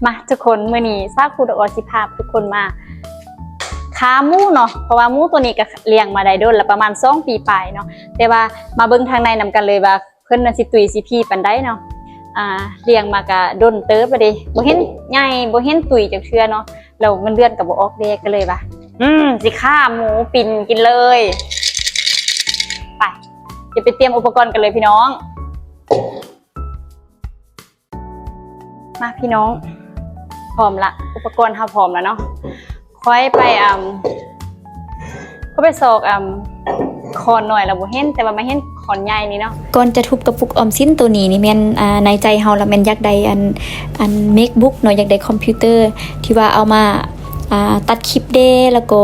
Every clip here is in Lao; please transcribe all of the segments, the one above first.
ມາທຸກຄົນ, ມື້ນີ້ສາວຄູດອກອອດຊິພາທຸກຄົນມາຂ້າໝູເນາະ, ເພາະວ່າໝູໂຕນີ້ກໍລ້ຽງມາໄດ້ດົນລະ ປະມານສອງປີປາຍເນາະ, ແຕ່ວ່າມາເບິ່ງທາງໃນນຳກັນເລີຍວ່າ ເພິ່ນນະຊິຕຸ້ຍຊິພີປານໃດເນາະ. ອ່າ ລ້ຽງມາກະດົນເຕີບແລ້ວເດ້, ບໍ່ເຫັນໃຫຍ່ ບໍ່ເຫັນຕຸ້ຍຈັກເທື່ອເນາະ, ແລ້ວເງິນເດືອນກໍບໍ່ອອກແດ່, ກໍເລີຍວ່າ ອືມ ຊິຂ້າໝູປິ່ນກິນເລີຍ. ໄປ ດຽວໄປຕຽມອຸປະກອນກັນເລີຍພີ່ນ້ອງ. ມາພີ່ນ້ອງ, ພ້ອມລະ, ອຸປະກອນເຮົາພ້ອມລະເນາະ. ຂ້ອຍໄປ ອຳ ຂ້ອຍໄປຊອກ ອຳ ຄ້ອນນ້ອຍລະບໍ່ເຫັນ, ແຕ່ວ່າມາເຫັນຄ້ອນໃຫຍ່ນີ້ເນາະ. ກ່ອນຈະທຸບກະປຸກອອມສິນໂຕນີ້ນີ້ແມ່ນ ອາ ໃນໃຈເຮົາລະແມ່ນຢາກໄດ້ອັນ ອັນ MacBook ເນາະ, ຢາກໄດ້ຄອມພິວເຕີທີ່ວ່າເອົາມາ ອາ ຕັດຄລິບເດ້ ແລ້ວກໍ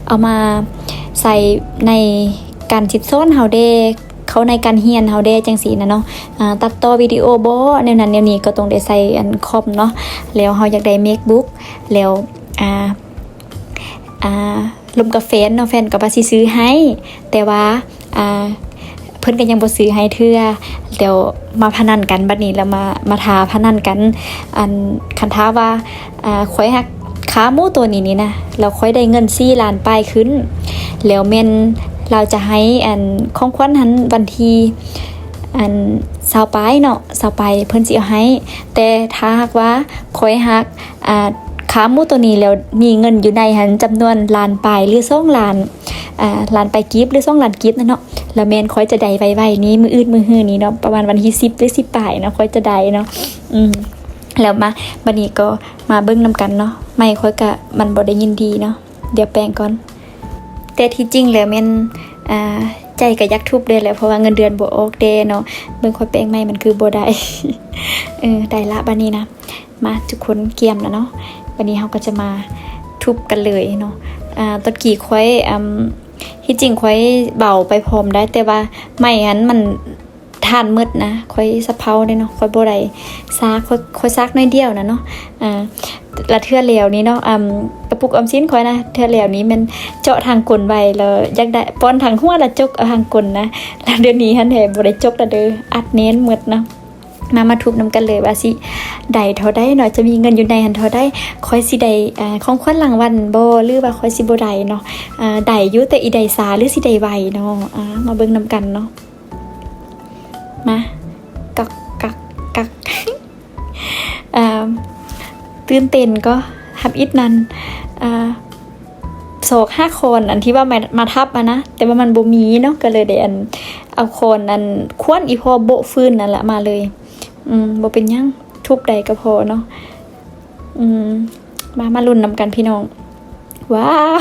ເອົາມາໃສ່ໃນການສິດສອນເຮົາເດ້ ເຂົ້າໃນການຮຽນເຮົາແດ່ ຈັ່ງຊີ້ນະເນາະ. ອາ ຕັດຕໍ່ວິດີໂອບໍ ແນວນັ້ນແນວນີ້ ກໍຕ້ອງໄດ້ໃຊ້ອັນຄອມເນາະ, ແລ້ວເຮົາຢາກໄດ້ MacBook ແລ້ວ ອາ ອາ ລົມກັບແຟນເນາະ, ແຟນກໍວ່າຊິຊື້ໃຫ້ ແຕ່ວ່າ ອາ ເພິ່ນກໍຍັງບໍ່ຊື້ໃຫ້ເທື່ອ. ແລ້ວມາພະນັນກັນບັດນີ້, ແລ້ວມາ ມາທ້າພະນັນກັນ. ອັນ ຄັນຖ້າວ່າ ອາ ຂ້ອຍຫາກຂ້າໝູໂຕນີ້ນີ້ນະ ແລ້ວຂ້ອຍໄດ້ເງິນສີ່ລ້ານປາຍຂຶ້ນ ແລ້ວແມ່ນລາວຈະໃຫ້ອັນຂອງຂວັນຫັ້ນວັນທີອັນຊາວປາຍເນາະ, ຊາວປາຍເພິ່ນຊິເອົາໃຫ້. ແຕ່ຖ້າຫາກວ່າຂ້ອຍຫາກ ອາ ຂ້າໝູໂຕນີ້ແລ້ວມີເງິນຢູ່ໃນຫັ້ນຈຳນວນລ້ານປາຍ ຫຼື ສອງລ້ານ ອາ ລ້ານປາຍກີບ ຫຼື ສອງລ້ານກີບນັ້ນເນາະ, ລະແມ່ນຂ້ອຍຈະໄດ້ໄວໆນີ້ ມື້ອື່ນມື້ຮືນີ້ເນາະ, ປະມານວັນທີສິບ ຫຼື ສິບປາຍເນາະ ຂ້ອຍຈະໄດ້ເນາະ. ອືມ ແລ້ວມາ ບັດນີ້ກໍມາເບິ່ງນຳກັນເນາະ. ໄມຂ້ອຍກະມັນບໍ່ໄດ້ຍິນດີເນາະ, ດຽວແປງກ່ອນ. ແຕ່ທີ່ຈິງແລ້ວແມ່ນ ອາ ໃຈກໍຢາກທຸບເດ້ແຫຼະ ເພາະວ່າເງິນເດືອນບໍ່ອອກເດ້ເນາະ. ເບິ່ງຂ້ອຍແປງໄມມັນຄືບໍ່ໄດ້. ເອີ ໄດ້ລະບັດນີ້ນະ. ມາທຸກຄົນກຽມແລ້ວເນາະ, ບັດນີ້ເຮົາກໍຈະມາທຸບກັນເລີຍເນາະ. ອາ ຕອນກີ້ຂ້ອຍ ອາ ທີ່ຈິງຂ້ອຍເບົາໄປພ້ອມໄດ໋ ແຕ່ວ່າໄມຫັ້ນມັນຖ່ານໝົດນະ, ຂ້ອຍສະເພົາເດ້ເນາະ, ຂ້ອຍບໍ່ໄດ້ສາກ, ຂ້ອຍ ຂ້ອຍສາກໜ້ອຍດຽວນະເນາະ. ອາ ລະເທື່ອແລ້ວນີ້ເນາະ ອາ ກະປຸກອອມສິນຂ້ອຍນະ ເທື່ອແລ້ວນີ້ແມ່ນເຈາະທາງກົ້ນໄວ້ ແລ້ວຢາກໄດ້ ປ້ອນທາງຫົວ ລະຈົກເອົາທາງກົ້ນນະ. ລະດຽວນີ້ຫັ້ນແທ້ບໍ່ໄດ້ຈົກລະເດີ, ອັດແໜ້ນໝົດເນາະ. ມາ ມາທຸບນຳກັນເລີຍວ່າຊິໄດ້ເທົ່າໃດເນາະ, ຈະມີເງິນຢູ່ໃນຫັ້ນເທົ່າໃດ, ຂ້ອຍຊິໄດ້ ອາ ຂອງຂວັນລາງວັນບໍ່ ຫຼືວ່າຂ້ອຍຊິບໍ່ໄດ້ເນາະ. ອາ ໄດ້ຢູ່ ແຕ່ອີ່ໃດສາ ຫຼືຊິໄດ້ໄວເນາະ. ອາ ມາເບິ່ງນຳກັນເນາະ. ມາ ກັກ ກັກ ກັກ ອາ ຕື່ນເຕັ້ນກໍທຳອິດນັ້ນ ອາ ຊອກຫາຄ້ອນອັນທີ່ວ່າມາ ມາທັບຫັ້ນນະ, ແຕ່ວ່າມັນບໍ່ມີເນາະ, ກໍເລີຍໄດ້ອັນ ເອົາຄ້ອນອັນຂວານອີ່ພໍ່ໂບະຟືນນັ້ນລະມາເລີຍ. ອືມ ບໍ່ເປັນຫຍັງ, ທຸບໄດ້ກໍພໍເນາະ. ອືມ ມາ ມາລຸ້ນນຳກັນພີ່ນ້ອງ. ວ້າວ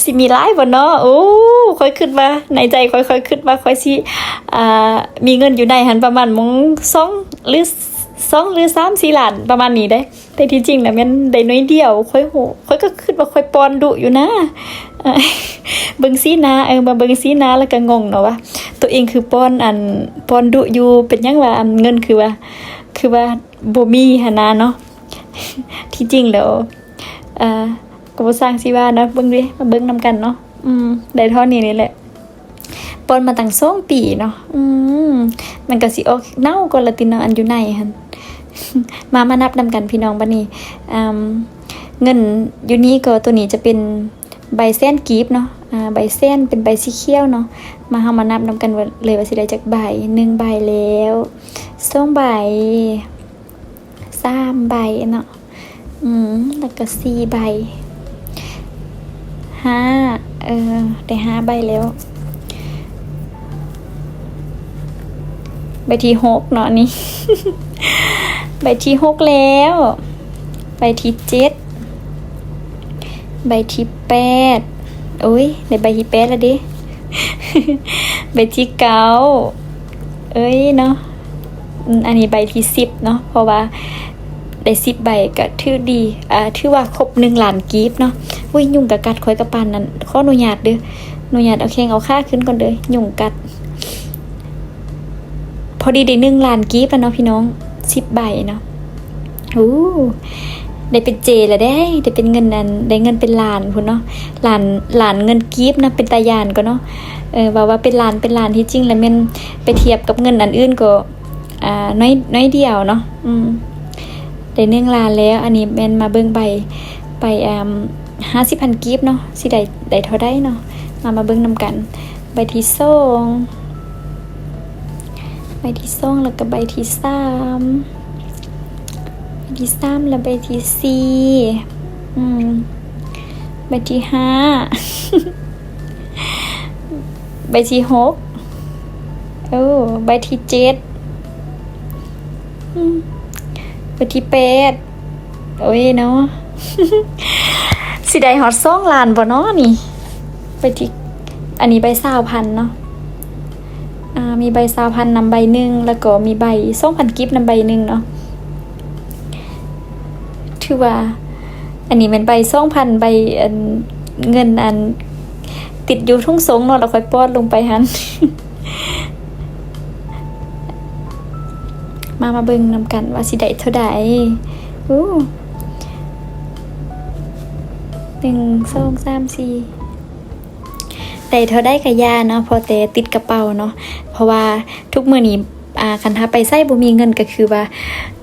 ຊິມີຫຼາຍບໍ່ເນາະ? ໂອ້ ຂ້ອຍຄິດວ່າ ໃນໃຈຂ້ອຍ ຂ້ອຍຄິດວ່າຂ້ອຍຊິ ອ່າ ມີເງິນຢູ່ໃນຫັ້ນປະມານໝ່ອງສອງ ຫຼື ສອງ ຫຼື ສາມ ສີ່ລ້ານ ປະມານນີ້ເດ້. ແຕ່ທີ່ຈິງນະແມ່ນໄດ້ໜ້ອຍດຽວ. ຂ້ອຍຮູ້ ຂ້ອຍກໍຄິດວ່າຂ້ອຍປ້ອນດຸຢູ່ນະ. ເບິ່ງສີໜ້າ ເອີ ມາເບິ່ງສີໜ້າແລ້ວກໍງົງເນາະວ່າ ໂຕເອງຄືປ້ອນ ອັນ ປ້ອນດຸຢູ່. ເປັນຫຍັງວ່າ ອັນ ເງິນຄືວ່າ ຄືວ່າບໍ່ມີຫັ້ນນະເນາະ. ທີ່ຈິງແລ້ວ ເອີ ກໍບໍ່ຊ່າງຊິວ່າເນາະ, ເບິ່ງເດ້ ມາເບິ່ງນຳກັນເນາະ. ອືມ ໄດ້ທໍ່ນີ້ນີ້ແຫຼະ, ປ້ອນມາຕັ້ງສອງປີເນາະ. ອືມ ມັນກໍຊິອອກເນົ່າກ່ອນລະຕິເນາະ ອັນຢູ່ໃນຫັ້ນ. ມາ ມານັບນຳກັນພີ່ນ້ອງ. ບັດນີ້ ອາ ເງິນຢູ່ນີ້ກໍ ໂຕນີ້ຈະເປັນໃບແສນກີບເນາະ, ອາ ໃບແສນເປັນໃບສີຂຽວເນາະ. ມາ ເຮົາມານັບນຳກັນວ່າ ເລີຍວ່າຊິໄດ້ຈັກໃບ. ໜຶ່ງໃບແລ້ວ, ສອງໃບ, ສາມໃບເນາະ, ອືມ ແລ້ວກໍສີ່ໃບ, ຫ້າ ເອີ ໄດ້ຫ້າໃບແລ້ວ, ໃບທີຫົກເນາະນີ້, ໃບທີຫົກແລ້ວ, ໃບທີເຈັດ, ໃບທີແປດ, ໂອ້ຍ ໄດ້ໃບທີແປດແລ້ວເດ້, ໃບທີເກົ້າ. ເອີຍເນາະ, ອືມ ອັນນີ້ໃບທີສິບເນາະ, ເພາະວ່າໄດ້ສິບໃບກໍຖືກດີ ອາ ຖືວ່າຄົບໜຶ່ງລ້ານກີບເນາະ. ອຸ້ຍ ຍຸງກະກັດຂ້ອຍກະປານນັ້ນ, ຂໍອະນຸຍາດເດີ, ອະນຸຍາດເອົາແຂ້ງເອົາຂາຂຶ້ນກ່ອນເດີ, ຍຸງກັດ. ພໍດີໄດ້ໜຶ່ງລ້ານກີບແລ້ວເນາະພີ່ນ້ອງ, ສິບໃບເນາະ. ໂອ້ ໄດ້ເປັນເຈແລ້ວເດ້, ໄດ້ເປັນເງິນອັນ ໄດ້ເງິນເປັນລ້ານພຸ້ນເນາະ, ລ້ານ ລ້ານເງິນກີບນະ, ເປັນຕາຢ້ານກໍເນາະ. ເອີ ເວົ້າວ່າເປັນລ້ານ ເປັນລ້ານ, ທີ່ຈິງແລ້ວແມ່ນໄປທຽບກັບເງິນອັນອື່ນກໍ ອ່າ ໜ້ອຍ ໜ້ອຍດຽວເນາະ. ອືມ ໄດ້ໜຶ່ງລ້ານແລ້ວ. ອັນນີ້ແມ່ນມາເບິ່ງໃບ ໃບ ອາ ຫ້າສິບພັນກີບເນາະ ຊິໄດ້ ໄດ້ເທົ່າໃດເນາະ. ມາ ມາເບິ່ງນຳກັນ. ໃບທີສອງ ໃບທີສອງ ແລ້ວກໍໃບທີສາມ ໃບທີສາມ ແລ້ວໃບທີສີ່ ອືມ ໃບທີຫ້າ ໃບທີຫົກ ໂອ້ ໃບທີເຈັດ ອືມ ໃບທີແປດ ໂອ້ຍເນາະ ຊິໄດ້ຮອດສອງລ້ານບໍ່ເນາະນີ້? ໃບທີ ອັນນີ້ໃບຊາວພັນເນາະ. ອ່າ ມີໃບຊາວພັນນຳໃບໜຶ່ງ ແລ້ວກໍມີໃບສອງພັນກີບນຳໃບໜຶ່ງເນາະ. ຖືວ່າ ອັນນີ້ແມ່ນໃບສອງພັນ ໃບ ອັນ ເງິນ ອັນ ຕິດຢູ່ທຸງຊົງເນາະ ແລ້ວຄ່ອຍປອດລົງໄປຫັ້ນ. ມາ ມາເບິ່ງນຳກັນວ່າຊິໄດ້ເທົ່າໃດ. ໂອ້ ໜຶ່ງ ສອງ ສາມ ສີ່ ໄດ້ເທົ່າໃດກະຢ່າເນາະ ພໍແຕ່ຕິດກະເປົາເນາະ. ເພາະວ່າທຸກມື້ນີ້ ອ່າ ຄັນຖ້າໄປໃສບໍ່ມີເງິນ ກະຄືວ່າ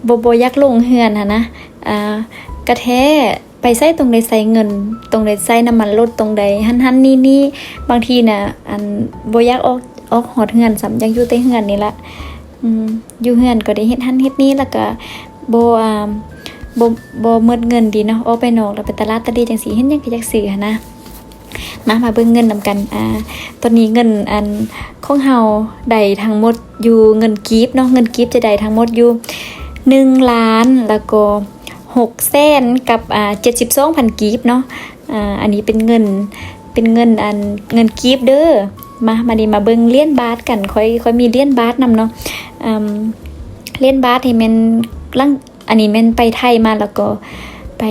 ບໍ່ ບໍ່ຢາກລົງເຮືອນຫັ້ນນະ. ອ່າ ກະແທ້ ໄປໃສຕ້ອງໄດ້ໃຊ້ເງິນ ຕ້ອງໄດ້ໃຊ້ນ້ຳມັນລົດ ຕ້ອງໄດ້ຫັ້ນໆນີ້ໆ. ບາງທີນະ ອັນ ບໍ່ຢາກອອກ ອອກຮອດເຮືອນຊ້ຳ ຢາກຢູ່ແຕ່ເຮືອນນີ້ລະ. ອືມ ຢູ່ເຮືອນກໍໄດ້ເຮັດຫັ້ນເຮັດນີ້ ແລ້ວກະບໍ່ ອ່າ ບໍ່ ບໍ່ໝົດເງິນດີເນາະ. ອອກໄປນອກແລ້ວໄປຕະຫຼາດຕະຫຼີຈັ່ງຊີ້ ເຫັນຫຍັງກໍຢາກຊື້ຫັ້ນນະ. ມາ ມາເບິ່ງເງິນນຳກັນ. ອ່າ ຕອນນີ້ເງິນ ອັນ ຂອງເຮົາໄດ້ທັງໝົດຢູ່ເງິນກີບເນາະ ເງິນກີບຈະໄດ້ທັງໝົດຢູ່ໜຶ່ງລ້ານ ແລ້ວກໍຫົກແສນກັບ ອ່າ ເຈັດສິບສອງພັນກີບເນາະ. ອ່າ ອັນນີ້ເປັນເງິນ ເປັນເງິນ ອັນ ເງິນກີບເດີ. ມາ ມານີ້ມາເບິ່ງຫຼຽນບາດກັນ. ຂ້ອຍ ຂ້ອຍມີຫຼຽນບາດນຳເນາະ. ອ່າ ຫຼຽນບາດນີ້ແມ່ນຫຼັງ ອັນນີ້ແມ່ນໄປໄທມາ ແລ້ວກໍໄປ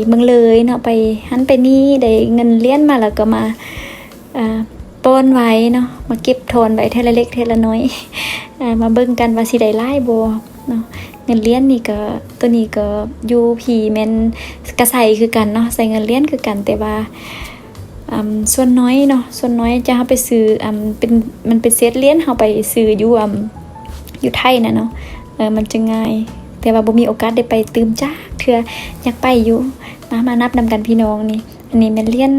ເມືອງເລີຍເນາະ ໄປຫັ້ນໄປນີ້ ໄດ້ເງິນຫຼຽນມາ ແລ້ວກໍມາ ອ່າ ປ້ອນໄວ້ເນາະ ມາເກັບທອນໄວ້ເທື່ອລະເລັກເທື່ອລະໜ້ອຍ. ອ່າ ມາເບິ່ງກັນວ່າຊິໄດ້ຫຼາຍບໍ່ເນາະ. ເງິນຫຼຽນນີ້ກໍ ໂຕນີ້ກໍຢູ່ພີ້ແມ່ນກະໃຊ້ຄືກັນເນາະ ໃຊ້ເງິນຫຼຽນຄືກັນ ແຕ່ວ່າ ອ່າ ສ່ວນໜ້ອຍເນາະ ສ່ວນໜ້ອຍຈະເຮົາໄປຊື້ ອ່າ ເປັນ ມັນເປັນເສດຫຼຽນ ເຮົາໄປຊື້ຢູ່ ອ່າ ຢູ່ໄທນະເນາະ ເອີ ມັນຈະງ່າຍ ແຕ່ວ່າບໍ່ມີໂອກາດໄດ້ໄປຕື່ມຈັກເທື່ອ ຢາກໄປຢູ່. ມາ ມານັບນຳກັນພີ່ນ້ອງນີ້ ອັນນີ້ແມ່ນຫຼຽນ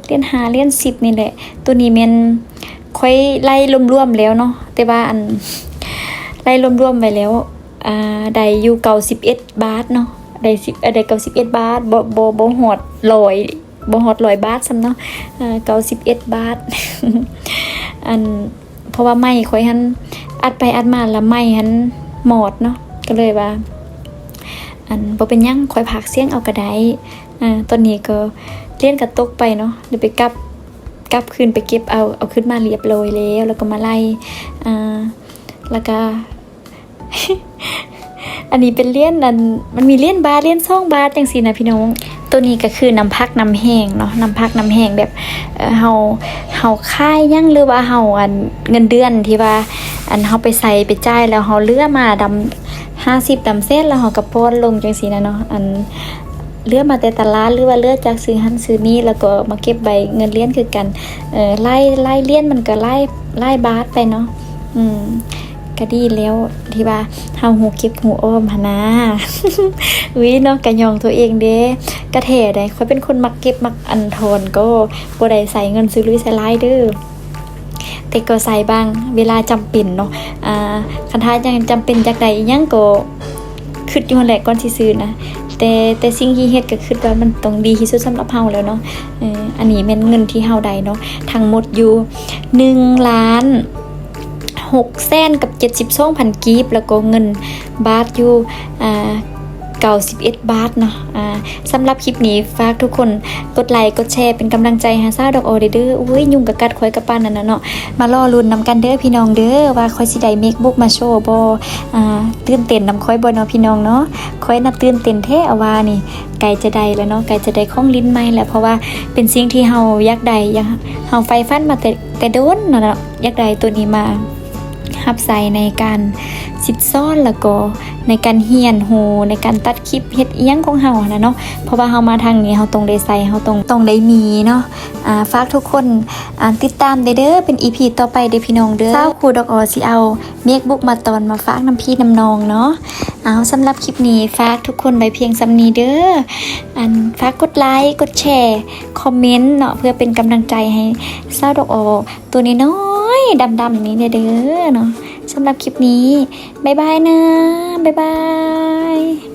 ຫຼຽນຫ້າ ຫຼຽນສິບນີ້ແຫຼະ. ໂຕນີ້ແມ່ນຂ້ອຍໄລ່ລວມໆແລ້ວເນາະ ແຕ່ວ່າ ອັນ ໄລ່ລວມໆໄວ້ແລ້ວ ອ່າ ໄດ້ຢູ່ເກົ້າສິບເອັດບາດເນາະ ໄດ້ສິບ ເອີ ໄດ້ເກົ້າສິບເອັດບາດ ບໍ່ ບໍ່ ບໍ່ຮອດຮ້ອຍ ບໍ່ຮອດຮ້ອຍບາດຊ້ຳເນາະ ເອີ ເກົ້າສິບເອັດບາດ. ອັນ ເພາະວ່າໄມ້ຂ້ອຍຫັ້ນ ອັດໄປອັດມາລະໄມ້ຫັ້ນມອດເນາະ ກໍເລີຍວ່າ ອັນ ບໍ່ເປັນຫຍັງ ຂ້ອຍພາກສ່ຽງເອົາກໍໄດ້. ອ່າ ຕອນນີ້ກໍຫຼຽນກໍຕົກໄປເນາະ ດຽວໄປກັບ ກັບຄືນໄປເກັບເອົາ ເອົາຂຶ້ນມາລຽບຮ້ອຍແລ້ວ ແລ້ວກໍມາໄລ່ ອ່າ ແລ້ວກໍ ອັນນີ້ເປັນຫຼຽນ ອັນ ມັນມີຫຼຽນບາດ ຫຼຽນສອງບາດຈັ່ງຊີ້ນະພີ່ນ້ອງ. ໂຕນີ້ກໍຄືນ້ຳພັກນ້ຳແຫ້ງເນາະ ນ້ຳພັກນ້ຳແຫ້ງແບບ ເອີ ເຮົາ ເຮົາຂາຍຫຍັງ ຫຼືວ່າເຮົາ ອັນ ເງິນເດືອນທີ່ວ່າ ອັນ ເຮົາໄປໃຊ້ໄປຈ່າຍ ແລ້ວເຮົາເຫຼືອມາດຳຫ້າສິບດຳແສນ ແລ້ວເຮົາກໍປ້ອນລົງຈັ່ງຊີ້ນະເນາະ ອັນ ເຫຼືອມາແຕ່ຕະຫຼາດ ຫຼືວ່າເຫຼືອຈາກຊື້ຫັ້ນຊື້ນີ້ ແລ້ວກໍມາເກັບໃບເງິນຫຼຽນຄືກັນ ເອີ ຫຼາຍ ຫຼາຍຫຼຽນມັນກໍຫຼາຍ ຫຼາຍບາດໄປເນາະ. ອືມ ກໍດີແລ້ວທີ່ວ່າເຮົາຮູ້ເກັບຮູ້ອອມຫັ້ນນາ. ອຸ້ຍເນາະ ກະຍ້ອງຕົວເອງເດ້ ກະແທ້ໃດ໋ ຂ້ອຍເປັນຄົນມັກເກັບມັກອັນທອນ ກໍບໍ່ໄດ້ໃຊ້ເງິນສຸລຸຍສະຫຼາຍເດີ ແຕ່ກໍໃຊ້ບາງເວລາຈຳເປັນເນາະ. ອ່າ ຄັນຖ້າຍັງຈຳເປັນຢາກໄດ້ອີ່ຫຍັງກໍຄຶດຢູ່ຫັ້ນແຫຼະກ່ອນຊິຊື້ນະ ແຕ່ ແຕ່ສິ່ງທີ່ເຮັດກໍຄຶດວ່າມັນຕ້ອງດີທີ່ສຸດສຳລັບເຮົາແລ້ວເນາະ. ເອີ ອັນນີ້ແມ່ນເງິນທີ່ເຮົາໄດ້ເນາະ ທັງໝົດຢູ່ໜຶ່ງລ້ານ ຫົກແສນກັບເຈັດສິບສອງພັນກີບ ແລ້ວກໍເງິນບາດຢູ່ ອ່າ ເກົ້າສິບເອັດບາດເນາະ. ອ່າ ສຳລັບຄລິບນີ້ຝາກທຸກຄົນກົດໄລກົດແຊເປັນກຳລັງໃຈໃຫ້ສາວດອກໂອເດີ້. ອຸ້ຍ ຍຸງກໍກັດຂ້ອຍກະປານນັ້ນນະເນາະ. ມາລໍລຸ້ນນຳກັນເດີ້ພີ່ນ້ອງເດີ້ ວ່າຂ້ອຍຊິໄດ້ MacBook ມາໂຊບໍ່? ອ່າ ຕື່ນເຕັ້ນນຳຂ້ອຍບໍ່ເນາະພີ່ນ້ອງເນາະ? ຂ້ອຍນະຕື່ນເຕັ້ນແທ້ ເອົາວ່ານີ້ ໃກ້ຈະໄດ້ແລ້ວເນາະ ໃກ້ຈະໄດ້ຂອງຫຼິ້ນໃໝ່ແລ້ວ ເພາະວ່າເປັນສິ່ງທີ່ເຮົາຢາກໄດ້ ຢາກ ເຮົາໃຝ່ຝັນມາແຕ່ ແຕ່ດົນແລ້ວເນາະ ຢາກໄດ້ໂຕນີ້ມາ ຮັບໃຊ້ໃນການສິດສອນ ແລ້ວກໍໃນການຮຽນຮູ້ ໃນການຕັດຄລິບເຮັດອີ່ຫຍັງຂອງເຮົາຫັ້ນນະເນາະ. ເພາະວ່າເຮົາມາທາງນີ້ ເຮົາຕ້ອງໄດ້ໃຊ້ ເຮົາຕ້ອງ ຕ້ອງໄດ້ມີເນາະ. ອ່າ ຝາກທຸກຄົນ ອ່າ ຕິດຕາມໄດ້ເດີ ເປັນອີພີຕໍ່ໄປເດີພີ່ນ້ອງເດີ. ສາວຄູ່ດອກອໍຊິເອົາ MacBook ມາຕອນມາຝາກນຳພີ່ນຳນ້ອງເນາະ. ເອົາ ສຳລັບຄລິບນີ້ຝາກທຸກຄົນໄວ້ພຽງສ່ຳນີ້ເດີ. ອັນ ຝາກກົດໄລ ກົດແຊ ຄອມເມັນເນາະ ເພື່ອເປັນກຳລັງໃຈໃຫ້ສາວດອກອໍຕົວນ້ອຍໆດຳໆນີ້ແດ່ເດີເນາະ. ສຳລັບຄລິບນີ້ ບາຍບາຍນະ ບາຍບາຍ.